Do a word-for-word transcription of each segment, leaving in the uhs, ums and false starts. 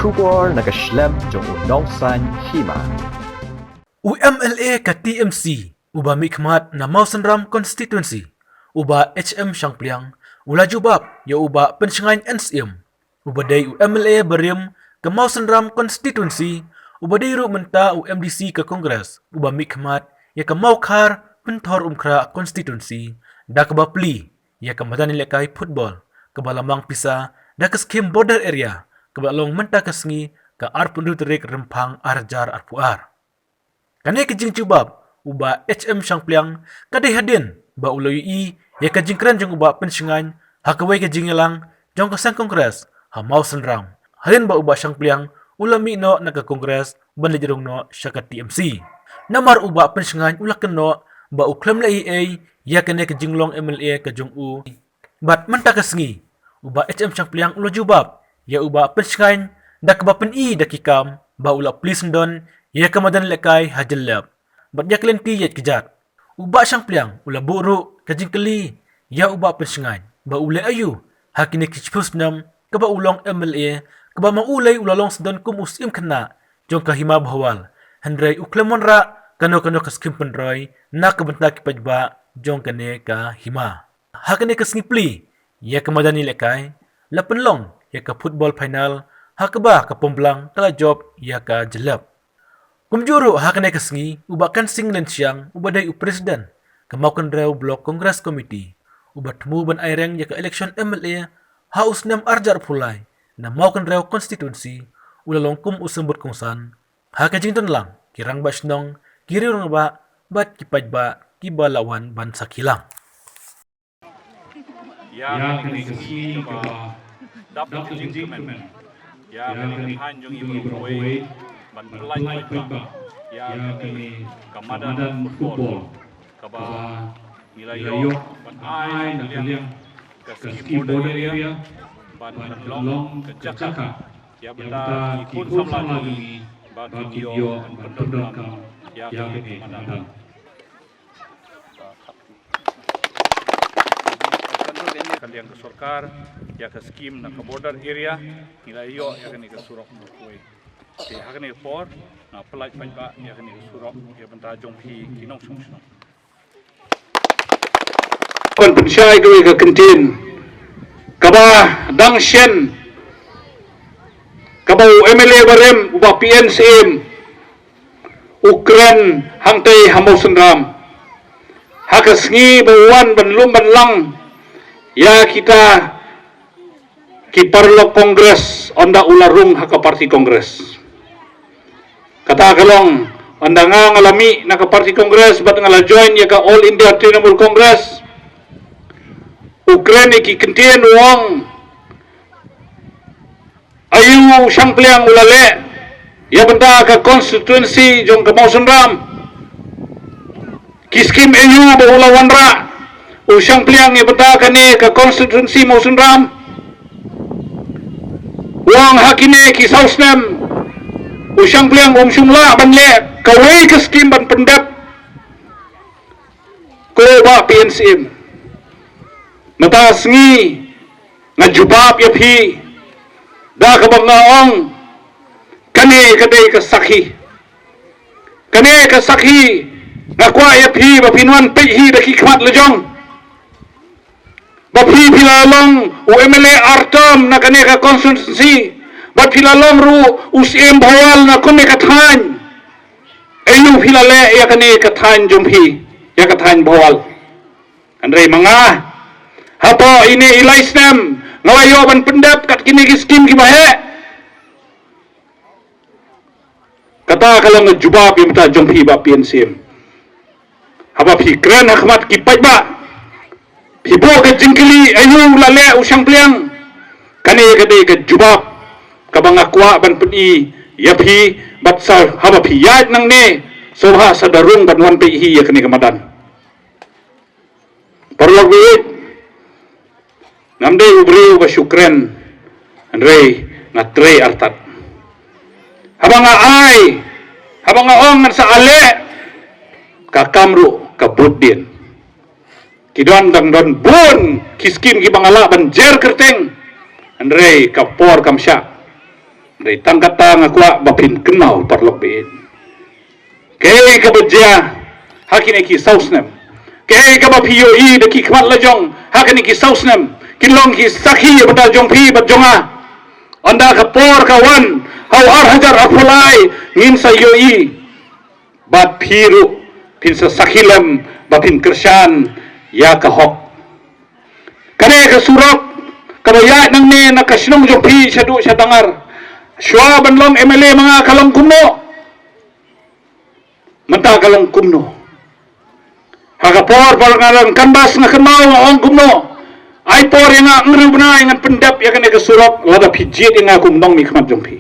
Khubor na ka shlem jong u Nongsaiñ Hima. U M L A ka T M C, uba mihkhmat na Mawsynram Constituency, u Bah H M Shangpliang, u la jubab ïa u Bah Pynshngaiñ N Syiem, uba dei u M L A barim ka Mawsynram Constituency, uba dei ruh mynta u M D C ka Congress, uba mihkhmat ïa ka Mawkhar Pynthor Umkhrah Constituency, da kaba plie ïa ka madan ïalehkai football kaba la mang pisa da ka skhim Border Area, kaba la long mynta ka sngi, ka arphew hynriew tarik Rymphang ar hajar arphew ar. Kane ka jingjubab u Bah H M Shangpliang ka dei hadien ba u la ïohi ïa ka jingkren jong u Bah Pynshngaiñ ha kawei ka jingïalang jong ka seng Congress ha Mawsynram, hadien ba u Bah Shangpliang u la mih noh na ka Congress ban leit rung noh sha ka T M C. Namar u Bah Pynshngaiñ u la kynnoh ba u khlem leh ei ei ïa kane ka jinglong M L A ka jong u. Bad mynta ka sngi, u Bah H M Shangpliang u la jubab ïa u Bah Pynshngaiñ da kaba pyni da ki kam ba u la plie syndon ïa ka madan ïalehkai ha Jyllep bad ïa ka lynti ïaid kjat. U Bah Shangpliang u la buh ruh ka jingkylli ïa u Bah Pynshngaiñ ba u leh aïu ha kine ki shiphew snem kaba u long M L A, kaba ma u lei u la long syndon kum u Syiem Khynnah jong ka Hima Bhowal, hynrei u khlem wanrah kano kano ka skhim pynroi na ka bynta ki paidbah jong kane ka hima. Ha kane ka sngi plie ïa ka madan ïalehkai, la pynlong ïa ka football final ha kaba ka Pomblang ka la jop ïa ka Jyllep. Kumjuh ruh ha kane ka sngi, u Bah Kensing Lynshiang, uba dei u President ka Mawkynrew Block Congress Committee, uba thmu ban aireng ïa ka election M L A ha u snem ar hajar arphew lai na Mawkynrew Constituency, u la long kum u symbud kongsan ha ka jingdon lang ki rangbah shnong, ki riew rangbah bad ki paidbah kiba la wan ban sakhi lang. Ïa kane ka sngi kaba dap ka jingkmen, ïa kane ka thaiñ jong ngi baroh kawei, ban pynlait paidbah ïa kane ka madan football kaba ngi la ïoh ban ai na ka liang ka skhim Border Area ban pynlong ka jaka ïa bynta ki khun samla jong ngi ba kin ïoh ban pyndonkam ïa kane ka madan. Ka liang ka sorkar ïa ka skhim na ka Border Area, ngi la ïoh ïa kane ka surok baroh kawei. Te ha kane ka por nga pynlait paidbah ïa kane ka surok ïa bynta jong phi ki nongshong shnong. Ban pynshai kawei ka kyntien kaba dang shen, kaba u M L A barim u Bah P N Syiem u kren hangtei ha Mawsynram ha ka sngi ba u wan ban lum ban lang ïa kita ki paralok Congress ynda u la rung ha ka party Congress. Kata ka long ynda nga nga la mih na ka party Congress bad nga la join ïa ka All India Trinamool Congress. U kren ïa ki kyntien u ong, aïu u Shangpliang u la leh ïa bynta ka constituency jong ka Mawsynram. Ki skhim aïu ba u la wanrah u Shangpliang ïa bynta kane ka constituency Mawsynram. U ong ha kine ki saw snem u Shangpliang um shym lah ban leh kawei ka skhim ban pyndep. Ko Bah P N Syiem, mynta sngi nga jubab ïa phi da kaba nga ong, kane ka dei ka sakhi. Kane ka sakhi, nga kwah ïa phi ba phin wan peit hi da ki khmat lajong. Ba phi phi la long u M L A ar term na kane ka constituency, ba phi la long ruh u Syiem Bhowal na kane ka thaiñ. Aïu phi la leh ïa kane ka thaiñ jong phi, ïa ka thaiñ Bhowal. Hynrei ma nga, hapoh ine i lai snem nga la ïoh ban pyndep kat kine ki skhim kiba heh. Kata ka long ka jubab ïa mynta jong phi Bah P N Syiem. Haba phi kren ha khmat ki paidbah, phi buh ka jingkylli aïu la leh u Shangpliang. Kane ka dei ka jubab kaba nga kwah ban pyni ïa phi, bad sa haba phi ïaid nangne, sngewbha sa da rung ban wan peit hi ïa kane ka madan. Paralok baieit, ngam dei u briew ba shu kren, hynrei nga trei artat. Haba nga ai, haba nga ong ngan sa leh, ka kam ruh ka bud dien. Ki don dang don bun ki skhim kiba nga lah ban jer kyrteng, hynrei ka por kam shah. Dei tang kata nga kwah ba phin kynmaw, paralok baieit. Kaei kaba jia ha kine ki saw snem, kaei kaba phi ïohi da ki khmat lajong ha kine ki saw snem, kin long ki sakhi ïa ka bynta jong phi bad jong nga. Ynda ka por ka wan ha u ar hajar arphew lai, ngin sa ïohi. Bad phi ruh phin sa sakhi lem ba phin kyrshan ïa ka hok. Kane ka surok kaba ïaid nangne na ka shnong jong phi shaduh sha Dangar, shuwa ban long M L A ma nga ka long kumno? Mynta ka long kumno? Ha ka por ba nga dang canvass nga kynmaw nga ong kumno? Ai por ïa nga hynriew bnai ngan pyndep ïa kane ka surok, lada phi jied ïa nga kum u nongmihkhmat jong phi.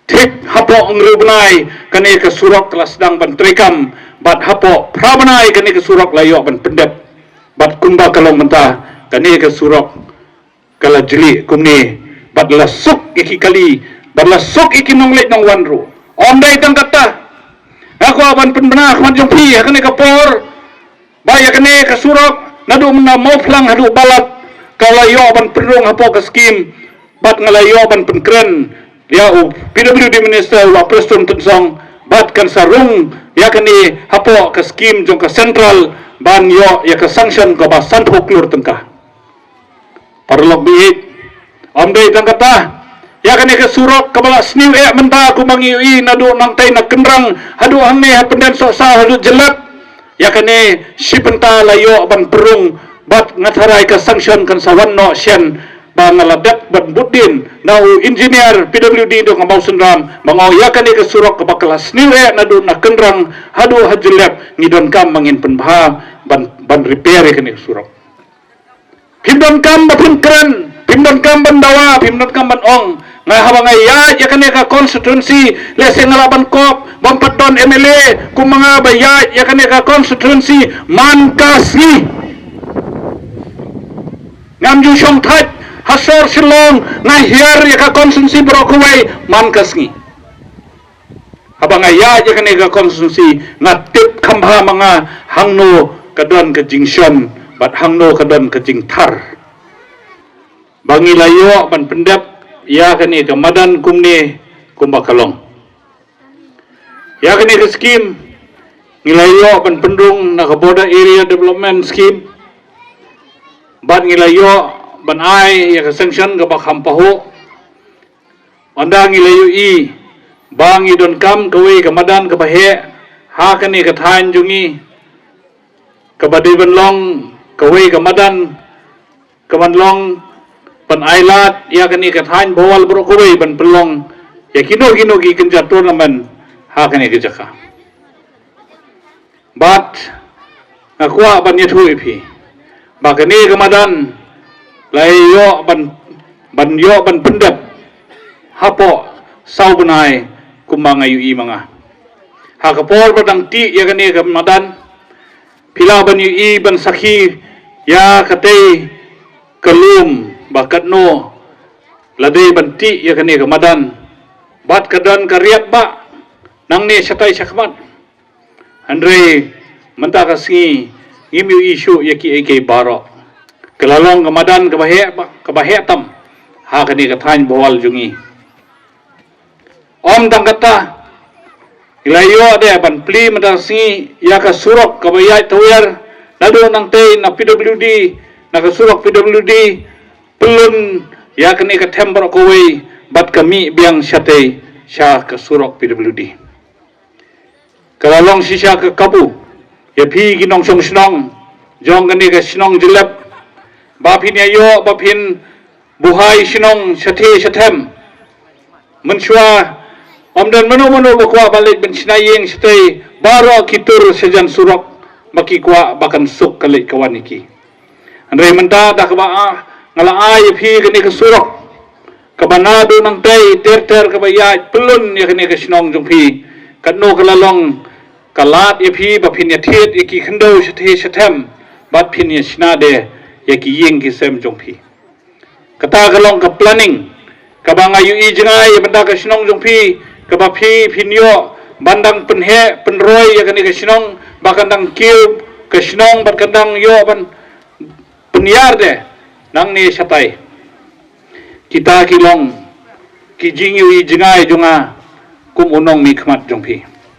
Thik hapoh hynriew bnai kane ka surok ka la sdang ban treikam, bad hapoh phra bnai kane ka surok la ïoh ban pyndep. Bad kumba ka long mynta, kane ka surok ka la jlih kumne, bad la suk ïa ki kali, bad la suk ïa ki nongleit nongwan ruh. Ym dei tang kata, nga kwah ban pynbna ha khmat jong phi ha kane ka por ba ïa kane ka surok naduh mynta Mawphlang haduh Balat ka la ïoh ban pynrung hapoh ka skim, bad nga la ïoh ban pynkren ïa u P W D minister, u Bah Prestone Tynsong, bad kan sa rung ïa kane hapoh ka skim jong ka central ban ïoh ïa ka sanction kaba sanphew klur tyngka. Paralok baieit, ym dei tang kata, ïa kane ka surok kaba la sniew eh mynta kumba ngi ïohi naduh nangtei na Kynrang haduh hangne ha Pyndensohsaw haduh Jyllep, ïa kane shi bynta la ïoh ban pynrung, bad nga tharai ka sanction kan sa wan noh shen. Ba nga la dep ban bud dien na u engineer P W D dong ha Mawsynram ba nga ong ïa kane ka surok kaba ka la sniew eh naduh na Kynrang haduh ha Jyllep, ngi donkam ba ngin pynbha ban, ban repair ïa kane ka surok. Phim donkam ba phin kren, phim donkam ban dawa, phim donkam ban ong. Nga haba nga ïaid ïa kane ka constituency, lehse nga lah ban kop bym pat don M L A kum ma nga ba ïaid ïa kane ka constituency man ka sngi. Ngam ju shongthait ha sor Shillong, nga hiar ïa ka constituency baroh kawei man ka sngi. Haba nga ïaid ïa kane ka constituency nga tip kham bha ma nga hangno ka don ka jingshon bad hangno ka don ka jingthar. Ba ngi la ïoh ban pyndep ïa kane ka madan kumne kumba ka long. Ïa kane ka skim ngi la ïoh ban pynrung na ka Border Area Development Scheme, bad ngi la ïoh ban ai ïa ka sanction kaba kham pahuh. Ynda ngi la ïohi ba ngi donkam kawei ka madan kaba heh ha kane ka thaiñ jong ngi, kaba dei ban long kawei ka madan kaban long ban ailad ïa kane ka thaiñ Bhowal baroh kawei ban pynlong ïa kino kino ki kynja tournament ha kane ka jaka. Bad nga kwah ban ïathuh ïa phi ba kane ka madan la ïoh ban, ban ïoh ban pyndep hapoh saw bnai kumba nga ïohi ma nga. Ha ka por ba dang tih ïa kane ka madan, phi lah ban ïohi ban sakhi ïa katei ka lum ba katno la dei ban tih ïa kane ka madan. Bad ka don ka riat ba nangne shatai shakhmat. Hynrei mynta ka sngi ngim ïohi shuh ïa kiei kiei baroh. Ka la long ka madan kaba heh ba, kaba heh tam ha kane ka thaiñ Bhowal jong ngi. Ym tang kata, ngi la ïoh de ban plie mynta ka sngi ïa ka surok kaba ïaid tawiar naduh nangtei na P W D, na ka surok P W D, pyllun ïa kane ka them baroh kawei bad ka mih biang shatei sha ka surok P W D. Ka la long shisha ka kabu ïa phi ki nongshong shnong jong kane ka shnong Jyllep, ba phin ïa ïoh ba phin buhai shnong shatei shathem. Mynshuwa ym don mano mano ba kwah ban leit ban shna ïing shatei, baroh ki tur shajan surok ba ki kwah ba kan suk ka leit ka wan ïa ki. Hynrei mynta da kaba, ah, nga la ai ïa phi kane ka surok kaba naduh nangtei ter ter kaba ïaid pyllun ïa kane ka shnong jong phi, katno ka la long ka lad ïa phi ba phin ïa thied ïa ki khyndew shatei shathem bad phin ïa shna de ïa ki ïing ki sem jong phi. Kata ka long ka planning kaba nga ïohi jngai ïa bynta ka shnong jong phi, kaba phi phin ïoh ban dang pynheh pynroi ïa kane ka shnong ba kan dang kiew ka shnong bad kan dang ïoh ban pynïar de nangne shatai. Kita ki long ki jingïohi jngai jong nga kum u nongmihkhmat jong phi.